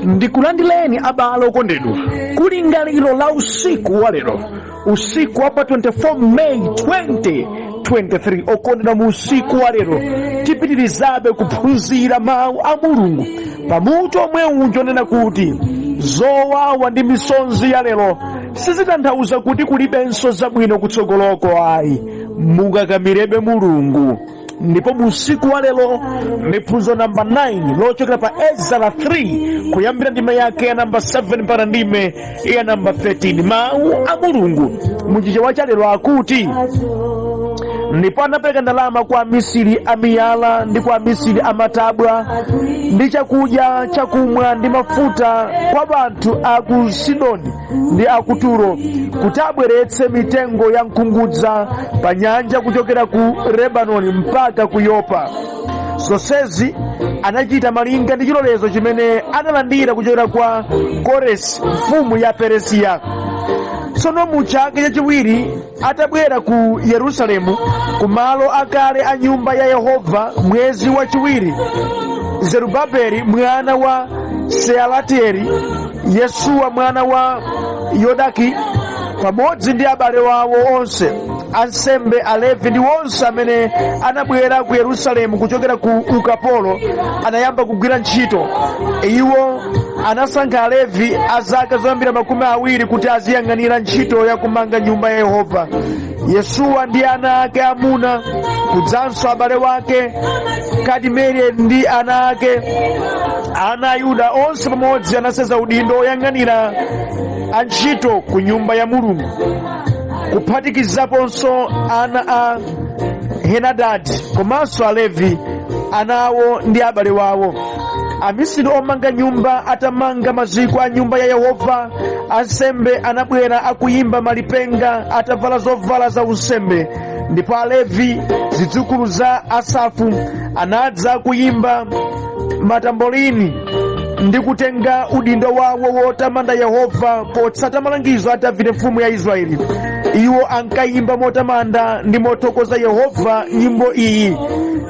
Ndikulandileni abale okondedwa kulingaliro la usiku wa lero, usiku wa pa 24 May 2023. Okondedwa, mu usiku wa lero tipitirizabe kuphunzira mawu a Mulungu pamutu omwe uja onena kuti zowawa ndi misonzi ya lero sizitanthauza kuti kulibenso zabwino kutsogoloko ayi, mukakamirebe Mulungu. Ndipo mu usiku wa lero ndi phunziro namba 9 lochokera pa Ezara 3 kuyambira ndime yake ya namba 7 mpaka ndime ya namba 13. Mawu a Mulungu muchichewa cha lero akuti, ndipo anapereka ndalama kwa amisiri a miyala ndi kwa amisiri a matabwa ndi chakudya, chakumwa ndi mafuta kwa anthu a ku Sidoni ndi a ku Turo, kuti abweretse mitengo ya mkungudza pa nyanja kuchokera ku Lebanoni mpaka ku Yopa. Zonsezi anachita malinga ndi chilolezo chimene analandira kuchokera kwa Koresi mfumu ya Peresiya. Tsono mu chaka chachiwiri atabwera ku Yerusalemu ku malo akale a nyumba ya Yehova, mwezi wachiwiri, Zerubabeli mwana wa Sealatieli, Yesuwa mwana wa Yodaki, pamodzi ndi abale wawo onse, ansembe, Alevi ndi onse amene anabwera ku Yerusalemu kuchokera ku ukapolo, anayamba kugwira ntchito. Iwo anasankha Alevi a zaka zoyambira 20 kuti aziyang'anira ntchito ya kumanga nyumba ya Yehova. Yesuwa ndi ana ake amuna, kudzanso abale wake Kadimieli ndi ana ake, ana a Yuda onse pamodzi anasenza udindo woyang'anira antchito ku nyumba ya Mulungu, kuphatikizaponso ana a Henadadi komanso Alevi, ana awo ndi abale wawo. Amisiri omanga nyumba atamanga maziko a nyumba ya Yehova, ansembe anabwera akuyimba malipenga atavala zovala za unsembe, ndipo Alevi, zidzukulu za Asafu, anadza akuyimba matambolini ndi kutenga udindo wawo wotamanda Yehova potsata malangizo a Davide mfumu ya Israeli. Iwo ankayimba motamanda ndi mothokoza Yehova nyimbo iyi: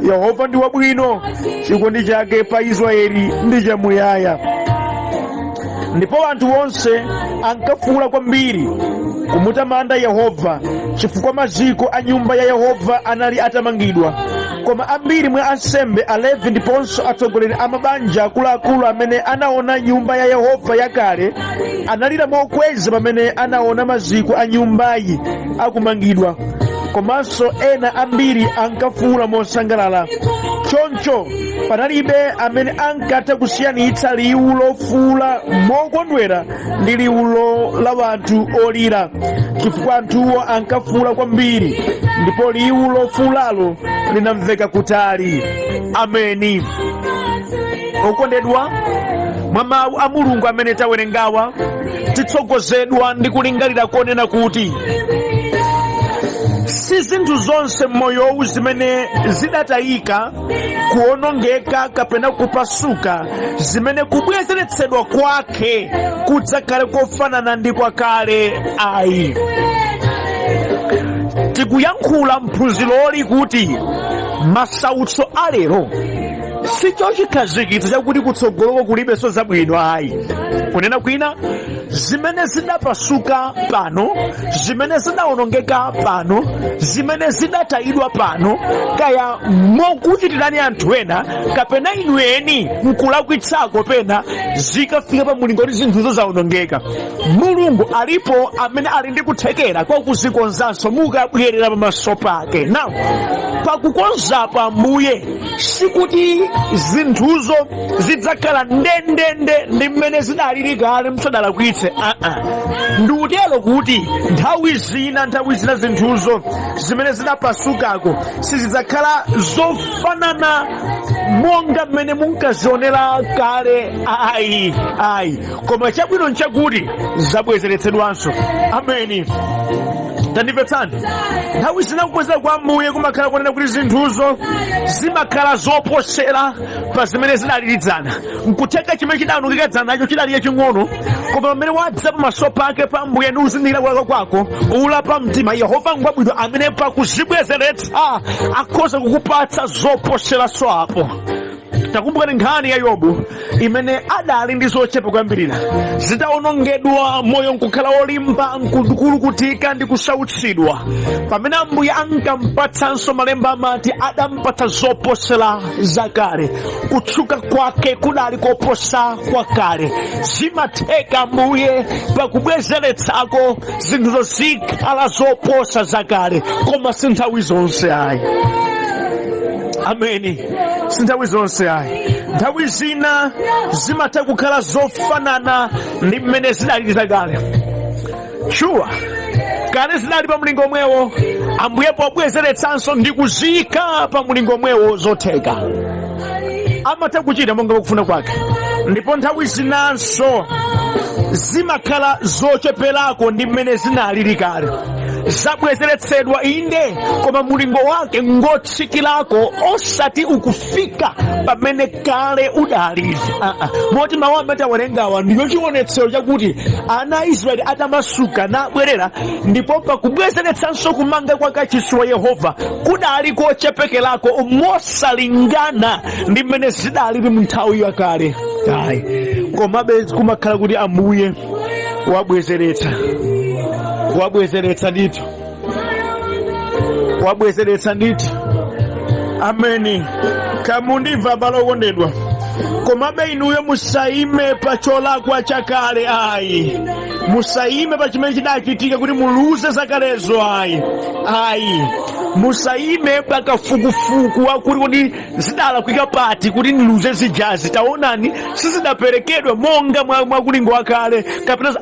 Yehova ndi wabwino, chikondi chake pa Israeli ndi chamuyaya. Ndipo anthu onse ankafuwula kwambiri kumutamanda Yehova, chifukwa maziko a nyumba ya Yehova anali atamangidwa. Koma ambiri mwa ansembe, Alevi ndiponso atsogoleri a mabanja akuluakulu amene anaona nyumba ya Yehova yakale analira mokweza pamene anaona maziko a nyumbayi akumangidwa. Komanso ena ambiri ankafuwula mosangalala. Choncho panalibe amene ankatha kusiyanitsa liwu lofuwula mokondwera ndi liwu la anthu olira, chifukwa anthuwo ankafuwula kwambiri, ndipo liwu lofuwulalo linamveka kutali. Ameni. Okondedwa, mwa mawu a Mulungu amene tawerengawa titsogozedwa ndi kulingalira konena kuti si zinthu zonse m'moyowu zimene zidatayika, kuonongeka kapena kupasuka zimene kubwezeretsedwa kwake kudzakhale kofanana ndi kwakale ayi. Tikuyankhula mphunziroli kuti masautso alero sicho chikhazikitso chakuti kutsogoloko kulibenso zabwino ayi. Kunena kwina, zimene zidapasuka pano, zimene zidawonongeka pano, zimene zidatayidwa pano, kaya mokuchitirani anthu ena kapena inu eni nkulakwitsako pena, zikafika pa mulingo kuti zinthuzo zawonongeka, Mulungu alipo amene ali ndi kuthekera kwa kuzikonzanso mukabwerera pamaso pake. Now, pakukonzapo Ambuye, sikuti zinthuzo zidzakhala ndendende ndi mmene zidalili kale musadalakwitse, aa. Ndikutero kuti nthawi zina zinthuzo zimene zidapasukako sizidzakhala zofanana monga mmene munkazionera kale ayi, ayi. Koma chabwino nchakuti zabwezeretsedwanso. Ameni. Tandimvetsani, nthawi zina kubwezera kwa Ambuye kumakhala kunena kuti zinthuzo zimakhala zoposera pa zimene zidalili dzana. Nkutheka chimene chidaonongeka dzanacho chidali chaching'ono, koma pamene wadza pamaso pake pa Ambuye ndi kuzindikira kulakwa kwako, ulapa mtima, Yehova ngwabwino amene pakuzibwezeretsa akhoza kukupatsa zoposeranso apo. Takumbukani nkhani ya Yobu imene adali ndi zochepa kuyambirira, zitawonongedwa, moyo nkukhala wolimba, nkukulukutika ndi kusautsidwa. Pamene Ambuye ankampatsanso, malemba amati adampatsa zoposera zakale. Kutchuka kwake kudali koposa kwakale. Zimatheka Ambuye pakubwezeretsako zinthuzo zikhala zoposa zakale, koma si nthawi zonse ayi. Ameni. Si nthawi zonse ayi. Nthawi zina zimatha kukhala zofanana ndi mmene zidalili zakale. Shuwa, kale zidali pa mlingo omwewo, Ambuye pobwezeretsanso ndi kuziyika pa mlingo omwewo. Zotheka, amatha kuchita monga kufuna kwake. Ndipo nthawi zinanso zimakhala zocheperako ndi mmene zinalili kale. Zabwezeretsedwa inde, koma mulingo wake ngotsikirako, osati ukufika pamene kale udalili. Moti mawu amene tawerengawa ndiyo chionetsero chakuti ana a Israeli atamasuka nabwerera, ndipo pakubwezeretsanso kumanga kwa kachisi wa Yehova kudali kochepekerako mosalingana ndi mmene zidalili mu nthawi yakale ayi. Komabe kumakhala kuti Ambuye wabwezeretsa, wabwezeretsa ndithu, wabwezeretsa ndithu. Ameni. Kamundimva, abale okondedwa? Komabe inuyo musayime pa cholakwa chakale ayi. Musayime pa chimene chidachitika kuti muluze zakalezo ayi, ayi. Musayime pa kafukufuku wakuti kuti zidalakwika pati kuti ndiluze zijazi, taonani sizidaperekedwe monga mwa kulingo wakale kapena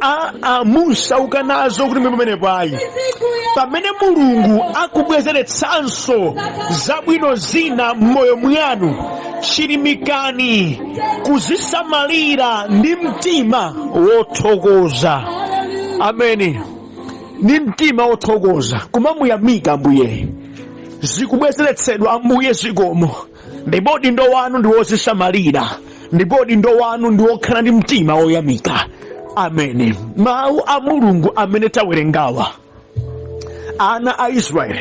musauka nazo kuti pamenepo ayi. Pamene Mulungu akubwezeretsanso zabwino zina m'moyo mwanu, chilimikani kuzisamalira ndi mtima wothokoza. Ameni. Ndi mtima wothokoza kumamuyamika Ambuye. Zikubwezeretsedwa, Ambuye zikomo, ndipo udindo wanu ndi wozisamalira, ndipo udindo wanu ndi wokhala ndi mtima woyamika. Ameni. Mawu a Mulungu amene tawerengawa, ana a Israeli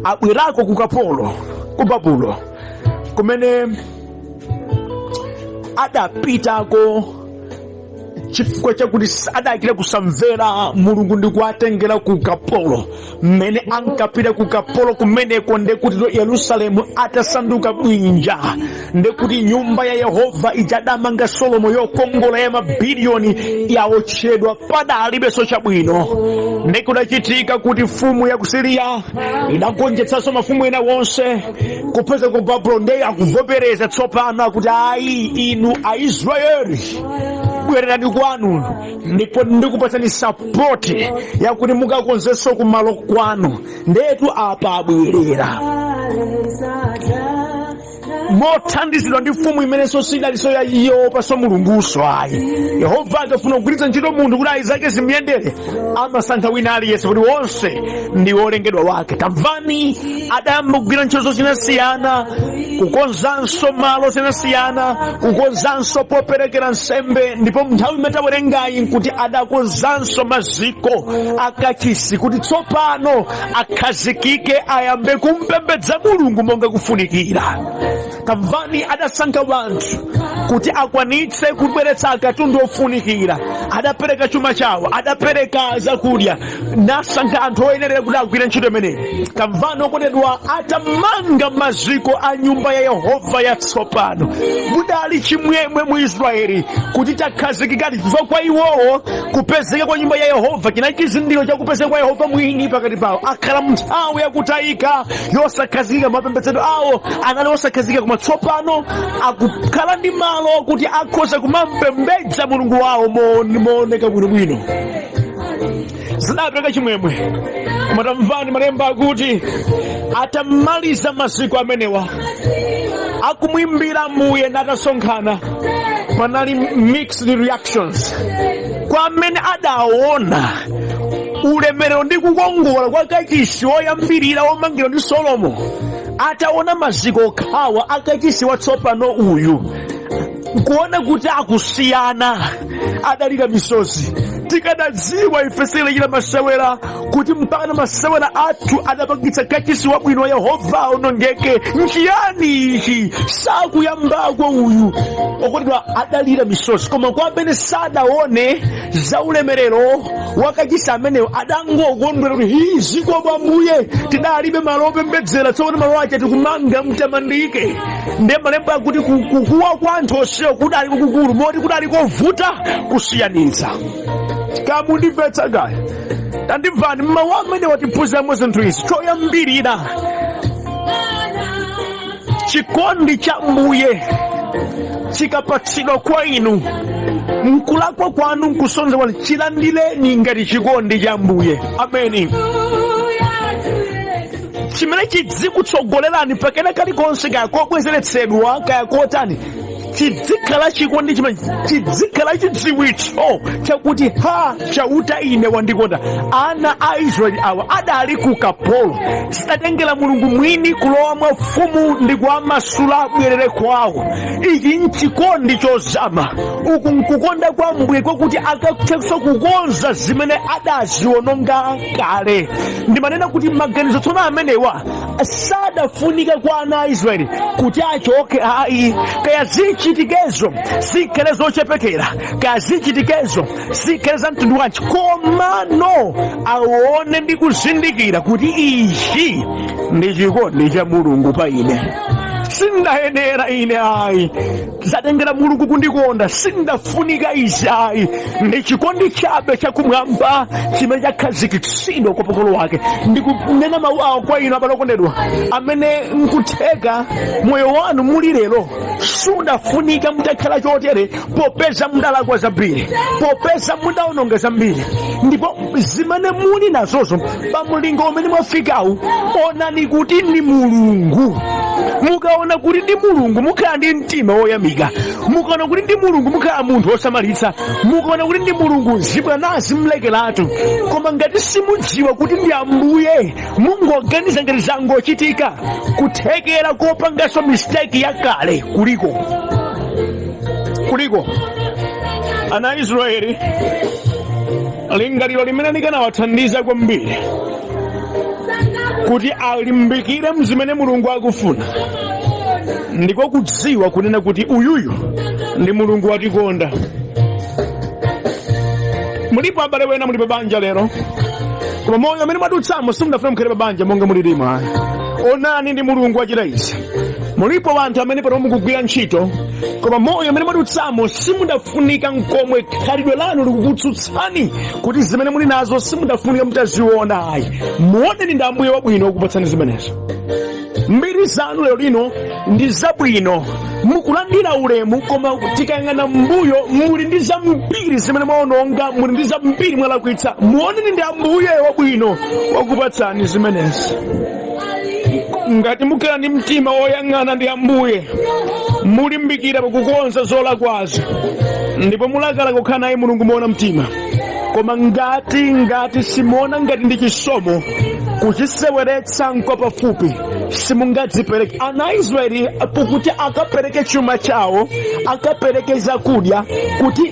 abwerako ku kapolo ku Babulo kumene adapitako chifukwa chakuti adachita kusamvera Mulungu ndi kuwatengera ku kapolo. Mmene ankapita ku kapolo kumeneko, ndekuti Yerusalemu atasanduka bwinja, ndekuti nyumba ya Yehova ija adamanga Solomo yokongola ya mabiliyoni yaotchedwa, padalibenso chabwino. Ndikudachitika kuti mfumu ya ku Siriya idagonjetsanso mafumu ena wonse kupeza ku Babulo. Ndiye akuvomereza tsopano, akuti, "Ayi, inu Aisraeli, bwererani kwanu, ndipo ndikupatsani support yakuti mukakonzenso kumalo kwanu." Ndetu apa abwerera mothandizidwa ndi mfumu imenenso sidalinso yowopanso Mulunguso ayi. Yehova akafuna kugwiritsa ntchito munthu kuti ayi zake zimuyendere, amasankha wina aliyense, kuti wonse ndi wolengedwa wake. Tamvani, adayamba kugwira ntchito zosiyanasiyana, kukonzanso malo osiyanasiyana, kukonzanso poperekera nsembe. Ndipo nthawi imene tawerengayi nkuti adakonzanso maziko akachisi kuti tsopano akhazikike, ayambe kumpembedza Mulungu monga kufunikira. Tamvani, adasankha wanthu kuti akwanitse kubweretsa akatundu ofunikira. Adapereka chuma chawo, adapereka zakudya, nasankha anthu oyenerera kuti agwire ntchito imeneyi. Tamvani okondedwa, atamanga maziko a nyumba ya Yehova yatsopano, mudali chimwemwe mu Israeli kuti takhazikikadi, chifukwa kwa iwowo kupezeka kwa nyumba ya Yehova chinali chizindikiro cha kupezeka kwa Yehova mwini pakati pawo. Akhala munthawi yakutayika, yosakhazikika, mapembedzedwe awo anali osakhazikika, koma tsopano akukhala ndi malo kuti akhoza kumampembedza Mulungu wawo mooneka bwinobwino. Zidapereka chimwemwe. Koma tamvani, malemba akuti atamaliza maziko amenewa, akumwimbira Ambuye natasonkhana, panali mixed reactions kwa amene adaona. Ulemerero ndi kukongola kwa kachisi woyambirira womangidwa ndi Solomo, ataona maziko okhawa akachisi watsopano uyu, nkuona kuti akusiyana, adalira misozi. Tikadadziwa ife sitikanachita masewera, kuti mpakana masewera athu adapangitsa kachisi wabwino wa Yehova aonongeke. Nchiyani ichi? Sakuyambako uyu. Okondedwa, adalira misozi. Koma kwa amene sadaone za ulemerero wa kachisi amenewo, adangokondwera kuti hi, zikomo Ambuye, tidalibe malo opembedzera, tsopano malo aja tikumanga, mtamandike. Ndiye malemba akuti kukuwa kwa anthu onsewo kudali kukukulu moti kudali kovuta kusiyanitsa. Kamundimvetsa kaya? Tandimvani, mmawu amene watiphunziramo zinthu izi. Choyambirira, chikondi cha Mbuye chikapatsidwa kwa inu, mkulakwa kwanu, nkusonza kwanu, chilandireni ngati chikondi cha Mbuye. Ameni. Chimene chidzikutsogolerani pakena kalikonse, kaya kobwezeretsedwa kaya kotani, chidzikhala chikondi chimene chidzikhala chidziwitso chakuti ha, Chauta ine wandikonda. Ana a Israeli awa adali ku kapolo, zidatengera Mulungu mwini kulowa mwa mfumu ndi kuwamasula abwerere kwawo. Ichi nchikondi chozama. Uku nkukonda kwa Mbuye kwakuti akathenso kukonza zimene adaziononga kale. Ndimanena kuti maganizo tsono amenewa sadafunika kwa ana a Israeli kuti achoke ayi. Kaya zichitikezo zikhale zochepekera, kaya zichitikezo zikhale za mtundu wanji, komano aone ndi kuzindikira kuti ichi ndi chikondi cha Mulungu pa ine. Sindayenera ine ayi, zatengera Mulungu kundikonda, sindafunika izi ayi, ndi chikondi chabe chakumwamba chimene chakhazikitsidwa kwa makolo wake. Ndikunena mawu awo kwa inu abale okondedwa amene nkutheka moyo wanu muli lero sudafunika mutakhala chotere, popeza mudalakwa zambiri, popeza mudaononga zambiri, ndipo zimene muli nazozo pa mlingo umene mwafikawu, onani kuti ndi Mulungu. Mukaona kuti ndi Mulungu, mukhala ndi mtima woyamika. Mukaona kuti ndi Mulungu, mukhala munthu wosamalitsa. Mukaona kuti ndi Mulungu, zibwanazi mlekeratu. Koma ngati simudziwa kuti ndi Ambuye, mungoganiza ngati zangochitika, kuthekera kopanganso mistake yakale kuliko. Kuliko ana a Israeli, lingaliro limene likanawathandiza kwambiri kuti alimbikire mzimene Mulungu akufuna ndiko kudziwa kunena kuti uyuyu ndi Mulungu watikonda. Mulipo abale wena muli pabanja lero, koma moyo amene mwadutsamo simudafuna mukhale pabanja monga mulilimo ayi. Onani ndi Mulungu wachita izi. Mulipo anthu amene pano mukugwira ntchito, koma moyo amene mwadutsamo simudafunika nkomwe, khalidwe lanu likukutsutsani kuti zimene muli nazo simudafunika mutaziona ayi. Muoneni ndi Ambuye wabwino wakupatsani zimenezo. Mbiri zanu lero lino ndi zabwino, mukulandira ulemu, koma tikayang'ana mbuyo muli ndi zambiri zimene mwaononga, muli ndi zambiri mwalakwitsa. Muoneni ndi Ambuye wabwino wakupatsani zimenezi. Ngati mukhala ndi mtima woyang'ana ndi Ambuye, mulimbikira pakukonza zolakwazo ndipo mulakala kukhala naye Mulungu moona mtima. Koma ngati simuona ngati ndi chisomo, kuchiseweretsa nkwapafupi, simungadzipereke. Ana a Israeli pokuti akapereke chuma chawo, akapereke zakudya kuti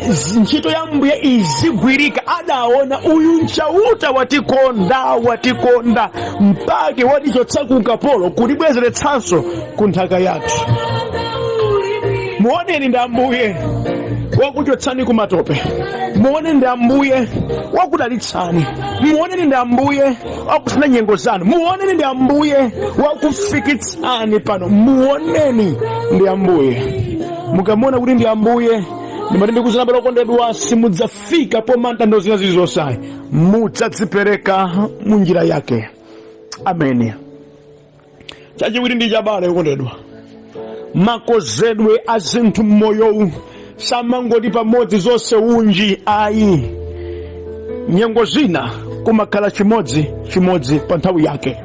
ntchito ya Mbuye izigwirika, adaona uyu nchauta watikonda, watikonda mpake watichotsa ku ukapolo kutibwezeretsanso ku nthaka yathu. Muoneni ndi Ambuye wakuchotsani ku matope, muoneni ndi Ambuye wakudalitsani, muoneni ndi Ambuye wakusintha nyengo zanu, muoneni ndi Ambuye wakufikitsani pano. Muoneni ndi Ambuye. Mukamuona kuti ndi Ambuye, ndimati ndikuuzeni abale okondedwa, simudzafika pomanta ndo zina zilizonse ayi, mudzadzipereka mu njira yake. Ameni. Chachiwiri ndi chabale okondedwa, makozedwe a zinthu mmoyowu samangoti pamodzi zonse unji ayi. Nyengo zina kumakhala chimodzi chimodzi pa nthawi yake.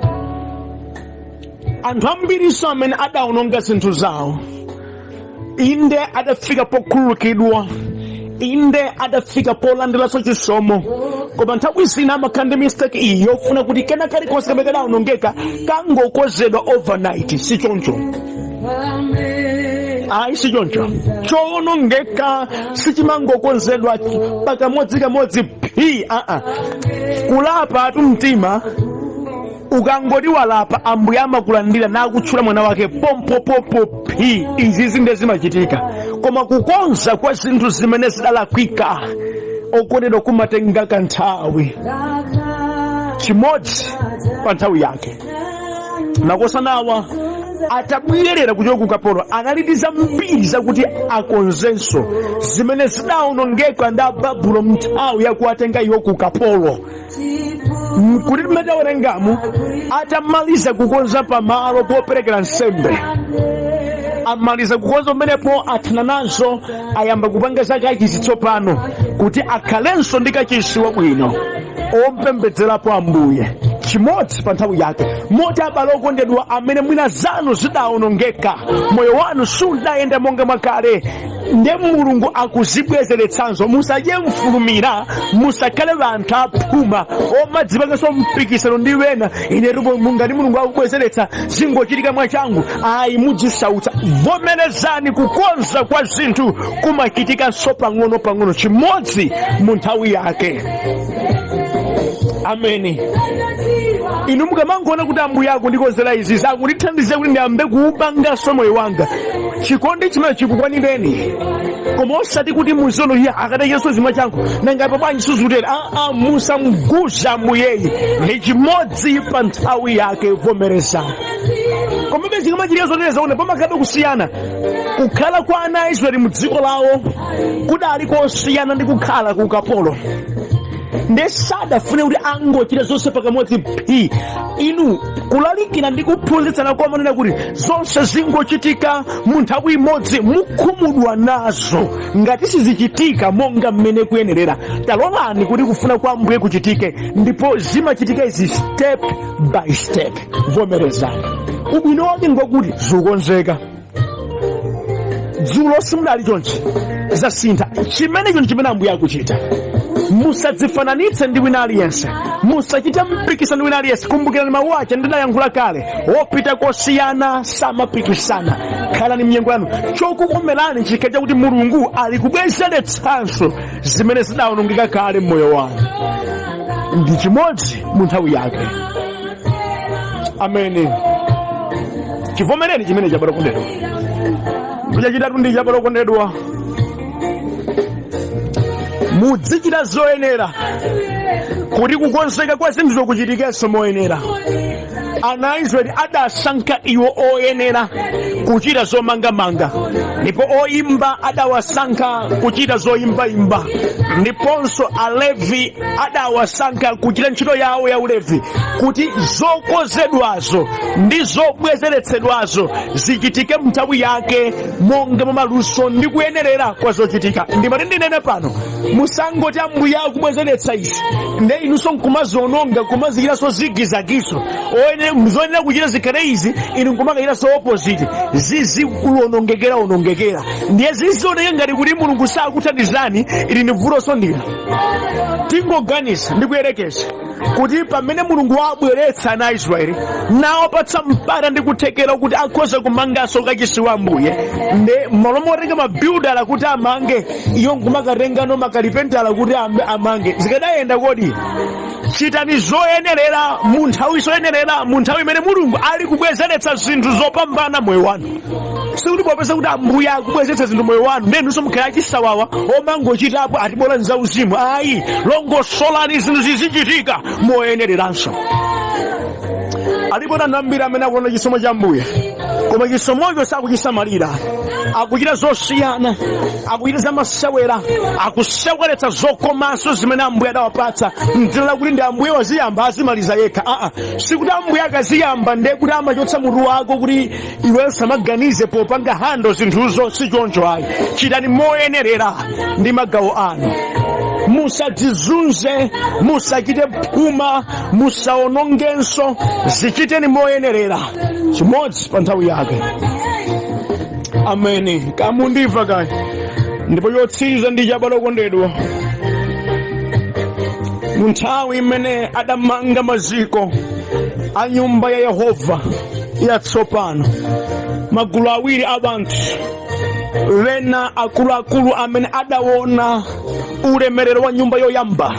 Anthu ambirinso amene adaononga zinthu zawo, inde adafika pokhululukidwa, Inde, adafika polandiranso chisomo, koma nthawi zina amakhala ndi mistake iyi yofuna kuti kena kalikonse kamene kadawonongeka kangokonzedwa overnight. Si choncho ayi, si choncho. Chowonongeka sichimangokonzedwa pakamodzi phi, aa. Kulapa atu mtima ukangoti walapa, Ambuye amakulandira nakutchula mwana wake pompopompo phi. Izi zinde zimachitika, koma kukonza kwa zinthu zimene zidalakwika, okondedwa, kumatenga kanthawi, chimodzi pa nthawi yake. Makosanawa atabwerera kuchoka ku ukapolo anali ndi zambiri zakuti akonzenso zimene zidawonongeka ndi Ababulo mnthawi yakuwatenga iwo ku ukapolo. Kuti timene tawerengamo, atamaliza kukonza pamalo poperekera nsembe, amaliza kukonza pamenepo, athana nazo, ayamba kupanga za kachisi tsopano kuti akhalenso ndi kachisi wabwino ompembedzerapo Ambuye, chimodzi pa nthawi yake. Moti abale okondedwa amene mwina zanu zidawonongeka, moyo wanu sudayenda monga mwakale, nde Mulungu akuzibwezeretsanso, musadye mfulumira, musakhale anthu aphuma omadzipanganso mpikisano ndi wena. Ine mungati Mulungu akubwezeretsa zingochitika mwachangu. Ayi, mudzisautsa. Vomerezani, kukonza kwa zinthu kumachitikanso pang'ono pang'ono, chimodzi mu nthawi yake. Ameni. Inu mukamangoona kuti Ambuye akundikonzera izi, zakundithandiza kuti ndiyambe kuupanganso moyo wanga, chikondi chimene chikukwanireni, koma osati kuti muzono iye akadachitanso zimwe changu, nanga pa bwanji suzutere. Aa, musamguza Ambuyeyi, ndi chimodzi pa nthawi yake. Vomerezani. Komabe zikamachitika zotere, zaona pamakhalabe kusiyana. Kukhala kwa ana a Israeli mu dziko lawo kudali kosiyana ndi kukhala ku ukapolo, nde sadafune kuti angochita zonse pakamodzi phi. Inu kulalikira ndi kuphunzitsana kwamanena kuti zonse zingochitika mu nthawi imodzi, mukhumudwa nazo ngati sizichitika monga mmene kuyenerera. Talolani kuti kufuna kwa Ambuye kuchitike, ndipo zimachitika izi step by step. Vomerezani. Ubwino wake ngwakuti zikukonzeka. Dzulo simudali chonchi, zasintha. Chimenecho ndi chimene Ambuye akuchita. Musadzifananitse ndi wina aliyense, musachite mpikisano ndi wina aliyense. Kumbukirani mawu aja ndidayankhula kale: wopita kosiyana samapikisana. Khalani mnyengo yanu. Chokukomerani chikhala chakuti Mulungu ali kubwezeretsanso zimene zidawonongeka kale mmoyo wanu, ndi chimodzi mu nthawi yake. Ameni. Chivomereni chimene chabwera kondedwa. Chachitatu ndi chabwera kondedwa, mudzichita zoyenera kuti kukonzeka kwa zinthu kuchitikenso moyenera. Ana a Israeli adasankha iwo oyenera kuchita zomangamanga, ndipo oyimba adawasankha kuchita zoyimbayimba, ndiponso Alevi adawasankha kuchita ntchito yawo ya Ulevi, kuti zokonzedwazo ndi zobwezeretsedwazo zichitike mnthawi yake monga mwa maluso ndi kuyenerera kwa zochitika. Ndimati ndinene pano, musangoti Ambuye akubwezeretsa izi nde inunso nkumaziononga, kumazichitanso zigizagiso. Zoyenera kuchita zikhale izi, inu nkumakachitanso opposite, zizikuonongekera onongekera, ndiye zizioneke ngati kuti Mulungu sakuthandizani. Ili ndi vutonso ndino. Tingoganiza ndi kuyerekeza kuti pamene Mulungu wabweretsa ana a Israeli nawapatsa mpata ndi kuthekera kuti akhoza kumanganso kachisi wa Ambuye, nde malo motenga mabuildala kuti amange, iyo nkumakatengano makalipentala kuti amange, zikadayenda kodi? Chitani zoyenerera mu nthawi zoyenerera, mu nthawi imene Mulungu ali kubwezeretsa zinthu zopambana moyo wanu. Sikuti popeza kuti Ambuye akubwezeretsa zinthu moyo wanu ndiye inunso mukhala achisawawa omangochitapo atibola nzauzimu. Ayi, longosolani zinthu zizichitika moyenereranso. Alipo anthu ambiri amene akuona chisomo cha Ambuye, koma chisomocho sakuchisamalira, akuchita zosiyana, akuchita zamasewera, akuseweretsa zokomanso zimene Ambuye adawapatsa mdzina lakuti ndi Ambuye waziyamba, azimaliza yekha. Aa, sikuti Ambuye akaziyamba ndiye kuti amachotsa mutu wako kuti iweyo samaganize popanga handle zinthuzo. Si choncho ayi. Chitani moyenerera ndi magawo anu. Musadzizunze, musachite phuma, musaonongenso. Zichiteni moyenerera, chimodzi pa nthawi yake. Ameni. Kamundimva kaya? Ndipo chotsiriza ndi chabale okondedwa, mu nthawi imene adamanga maziko a nyumba ya Yehova yatsopano, magulu awiri a banthu, wena akuluakulu amene adaona ulemerero wa nyumba yoyamba,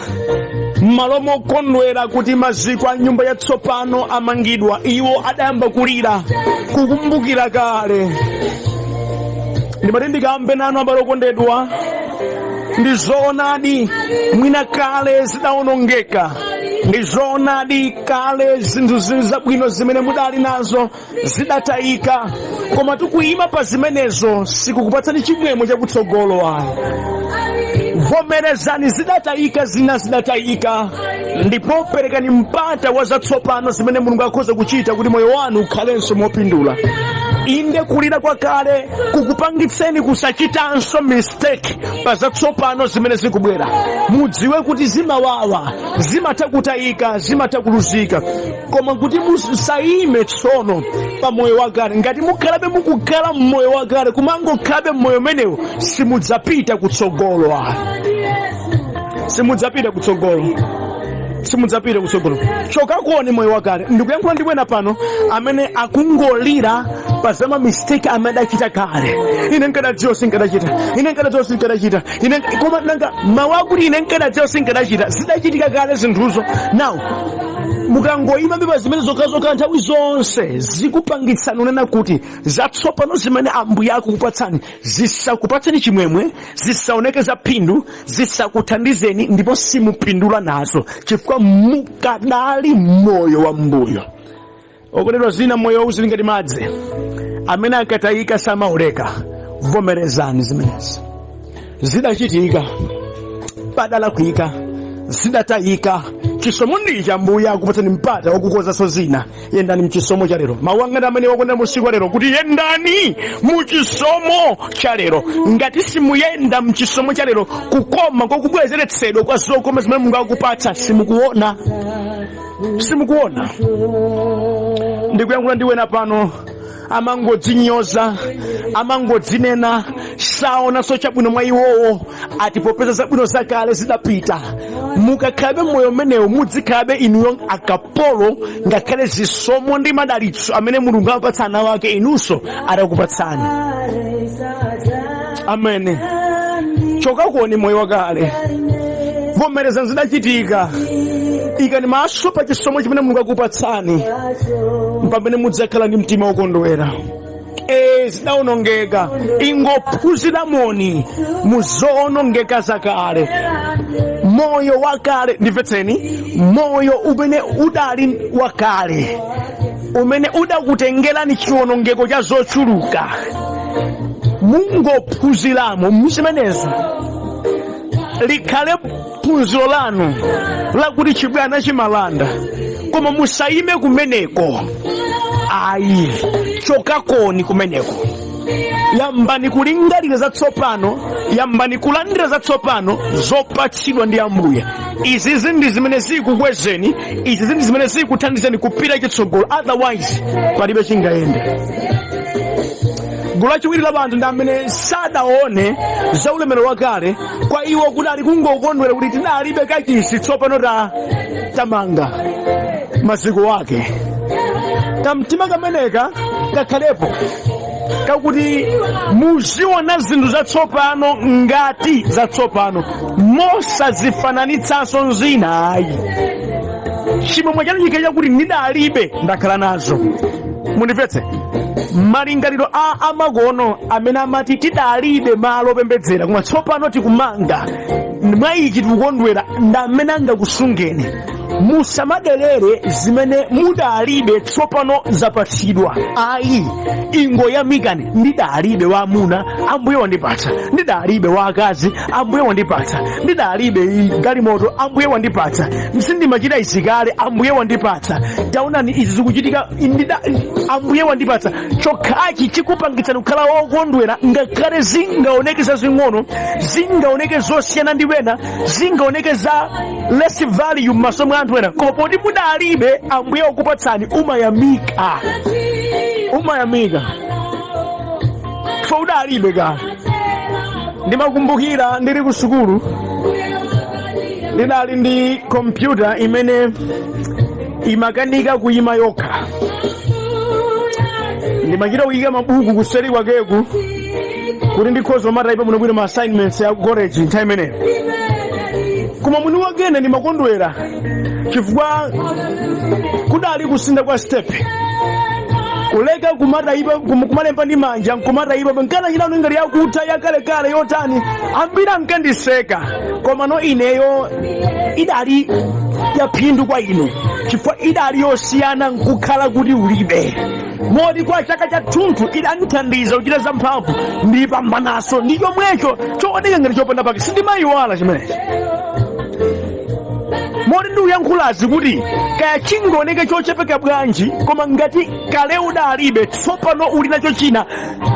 m'malo mokondwera kuti maziko a nyumba yatsopano amangidwa, iwo adayamba kulira, kukumbukira kale. Ndimati ndikambe nanu, abale okondedwa, ndi zoonadi mwina kale zidawonongeka, ndi zoonadi kale zinthu zili zabwino zimene mudali nazo zidatayika, koma tikuyima pa zimenezo sikukupatsani chimwemwe chakutsogolo ayi. Vomerezani zidatayika, zina zidatayika, ndipo perekani mpata wa zatsopano zimene Mulungu akhoza kuchita kuti moyo wanu ukhalenso mopindula. Inde, kulira kwa kale kukupangitseni kusachitanso mistake pa zatsopano zimene zikubwera. Mudziwe kuti zimawawa, zimatha kutayika, zimatha kuluzika, koma kuti musayime tsono pa moyo wakale. Ngati mukhalabe mukukhala mmoyo wakale, kumangokhalabe mmoyo umenewo, simudzapita kutsogolo ayi, simudzapita kutsogolo, simudzapita kutsogolo. Chokakoni moyo wakale. Ndikuyankhula ndi wena pano amene akungolira pa za ma mistake amene adachita kale. "Ine nkadadziwa sinkadachita, ine nkadadziwa sinkadachita, ine." Koma nanga mawu akuti "ine nkadadziwa sinkadachita", zidachitika kale zinthuzo. Now mukangoyima pa zimene zokhazokha nthawi zonse, zikupangitsani unena kuti zatsopano zimene Ambuye akukupatsani zisakupatseni chimwemwe, zisaoneke za phindu, zisakuthandizeni, ndipo simupindula nazo chifukwa mukadali moyo wa mbuyo. Okondedwa, zina moyo uzili ngati madzi amene akatayika samauleka. Vomerezani zimenezi, zidachitika, padalakwika, zidatayika. Chisomo ndi cha Ambuye, akupatsani mpata wakukonzanso zina. Yendani mchisomo cha lero. Mawu anga ndi amene wakondera musiku wa lero kuti yendani muchisomo cha lero. Ngati simuyenda mchisomo cha lero, kukoma kwakubwezeretsedwa kwa zokoma zimene Mulungu akupatsa simukuona, simukuona. Ndikuyankhula ndi wena pano amangodzinyoza, amangodzinena, saonanso chabwino mwa iwowo, ati popeza zabwino zakale zidapita. Mukakhalabe moyo umenewo, mudzikhalabe inuyo akapolo, ngakhale zisomo ndi madalitso amene Mulungu amapatsa ana wake inunso atakupatsani. Amene chokakoni moyo wakale, vomereza zidachitika, ikani maso pa chisomo chimene Mulungu akupatsani, pamene mudzakhala ndi mtima wokondwera. E, zidawonongeka, ingophunziramoni muzowonongeka zakale, moyo wakale. Ndimvetseni, moyo umene udali wakale, umene udakutengerani chiwonongeko cha zochuluka, mungophunziramo muzimenezo. Likhale phunziro lanu lakuti chibwana chimalanda, koma musayime kumeneko ayi. Chokakoni kumeneko, yambani kulingalira zatsopano, yambani kulandira zatsopano zopatsidwa ndi Ambuye. Izizi ndi zimene zikukwezeni, izizi ndi zimene zikuthandizeni kupita chitsogolo, otherwise palibe chingayende. Gulu lachiwiri la anthu ndi amene sadaone za ulemerero wakale. Kwa iwo kudali kungokondwera kuti tidalibe kachisi, tsopano tamanga maziko ake. Kamtima kameneka kakhalepo kakuti muziona zinthu zatsopano ngati zatsopano, mosazifananitsanso zina ayi. Chimwemwe chanu chikhale chakuti ndidalibe, ndakhala nazo. Mundimvetse, malingaliro a amakono amene amati tidalibe malo opembedzera koma tsopano tikumanga, mwa ichi tikukondwera, ndi amene angakusungeni. Musamaderere zimene mudalibe tsopano zapatsidwa ayi. Ingoyamikani: ndidalibe wa amuna, Ambuye wandipatsa; ndidalibe wa akazi, Ambuye wandipatsa; ndidalibe galimoto, Ambuye wandipatsa; sindimachita izi kale, Ambuye wandipatsa. Taonani izi zikuchitika, Ambuye wandipatsa. Chokhachi chikupangitsani kukhala wokondwera, ngakhale zingaoneke zazing'ono, zingaoneke zosiyana ndi wena, zingaoneke za less value m'maso mwa anthu ena, koma poti mudalibe, Ambuye wakupatsani, umayamika, umayamika fo udalibe kale. Ndimakumbukira ndili ku sukulu, ndidali ndi kompyuta imene imakanika kuyima yokha. Ndimachita kuyika mabuku kuseri kwakeku kuti ndikhoza kumataipa bwinobwino ma assignments ya college nthawi imeneyo. Koma mwini wakene ndimakondwera chifukwa kudali kusintha kwa step, kuleka kumataipa, kumalemba ndi manja nkumataipa nkana chitano ngati yakutha yakalekale yotani. Ambiri ankandiseka, koma no, ineyo idali yaphindu kwa ine chifukwa idali yosiyana nkukhala kuti ulibe. Moti kwa chaka chathunthu idandithandiza kuchita zamphamvu, ndipambanaso ndi chomwecho chooneka ngati chopanda pake. Sindimayiwala chimenechi. Moti ndikuyankhulazi kuti kaya chingaoneke chochepeka bwanji, koma ngati kale udalibe, tsopano uli nacho china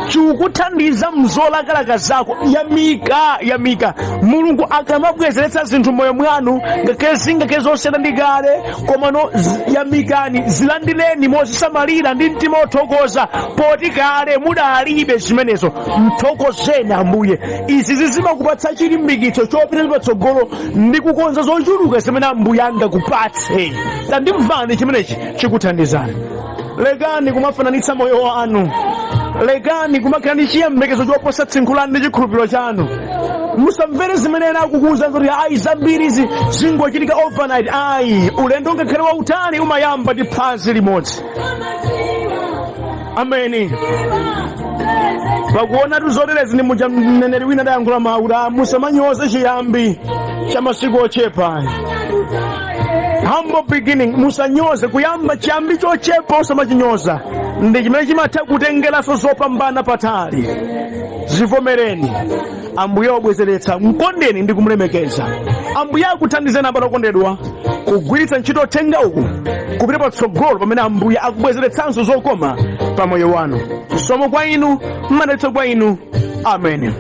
chikukuthandiza mzolakalaka zako, yamika, yamika. Mulungu akamabwezeretsa zinthu moyo mwanu, ngakhale zingakhale zosiyana ndi kale, komano yamikani, zilandireni mozisamalira ndi mtima othokoza, poti kale mudalibe zimenezo. Mthokozeni Ambuye. Izi zizimakupatsa chilimbikitso chopita patsogolo ndi kukonza zochuluka zimene Ambuye angakupatse. Tandimvani, chimenechi chikuthandizani. Lekani kumafananitsa moyo wanu, lekani kumakhala ndi chiyembekezo choposa tsinkhu lanu ndi chikhulupiriro chanu. Musamvere zimene ena akukuwuza kuti ayi, zambiri izi zingochitika overnight. Ayi, ulendo ngakhale wautali umayamba ndi phazi limodzi. Ameni. Pakuona zoterezi ndi muja mneneri wina adayankhula mawu kuti musamanyoze chiyambi cha masiku ochepa, humble beginning. Musanyoze kuyamba, chiyambi chochepa osamachinyoza, ndi chimene chimatha kutengeranso zopambana patali. Zivomereni, Ambuye wabwezeretsa. Mkondeni ndi kumulemekeza. Ambuye akuthandizeni, abale okondedwa, kugwiritsa ntchito uthenga uku kupita patsogolo pamene Ambuye akubwezeretsanso zokoma pa moyo wanu. Chisomo kwa inu, madalitso kwa inu. Amen.